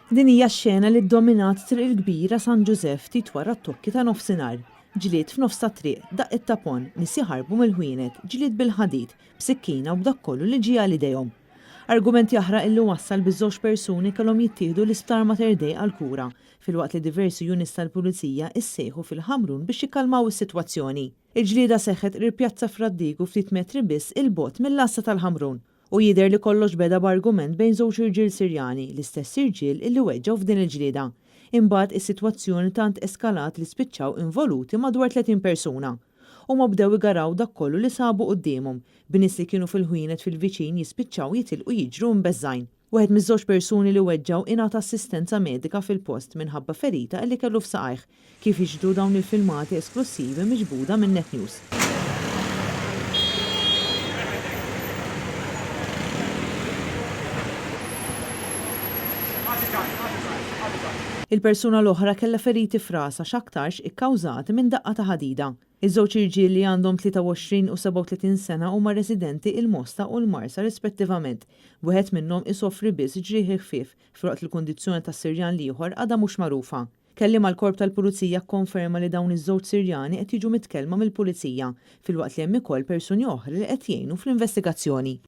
Din hija x-xena li ddominat Triq il-Kbira San Ġużepp ftit wara t-tokki ta' nofsinhar. Ġlied f'nofs ta' triq, daqqiet ta' ponn, nies jaħarbu mill-ħwienet, ġlied bil-ħadid, b'sikkina u b'dak kollu li ġie għal idejhom. Argument jaħraq illi wassal biex żewġ persuni kellhom jittieħdu l-Isptar Mater Dei għall-kura, filwaqt li diversi units tal-Pulizija issejħu fil-Ħamrun biex jikkalmaw is-sitwazzjoni. Il-ġlieda seħħet qrib Pjazza Fra Diegu ftit metri biss 'il bogħod mill-għassa tal-Ħamrun. U jidher li kollox beda b'argument bejn żewġ irġiel Sirjani, l-istess irġiel illi weġġgħu f'din il-ġlieda. Imbagħad is-sitwazzjoni tant eskalat li spiċċaw involuti madwar 30 persuna. Huma bdew igaraw dak kollu li sabu quddiemhom, b'nies li kienu fil-ħwienet fil-viċin jispiċċaw jitilqu jiġru mbeżżgħin. Wieħed miż-żewġ persuni li weġġgħu ingħata assistenza medika fil-post minħabba ferita li kellu f'saqajh, kif jixhdu dawn il-filmati esklussivi miġbuda minn Net News. Il-persuna l-oħra kellha feriti f'rasha x'aktarx ikkawżati minn daqqa ta' ħadida. Iż-żewġ irġiel li għandhom 23 u 37 sena huma residenti il-Mosta u l-Marsa rispettivament, b'wieħed minnhom isofri biss ġrieħi ħfief filwaqt li l-kundizzjoni tas-Sirjan l-ieħor għadha mhux magħrufa. Kelliem għall-Korp tal-Pulizija kkonferma li dawn iż-żewġ Sirjani qed jiġu mitkellma mill-Pulizija, filwaqt li hemm ikoll persuni oħra li qed jgħinu fl-investigazzjoni.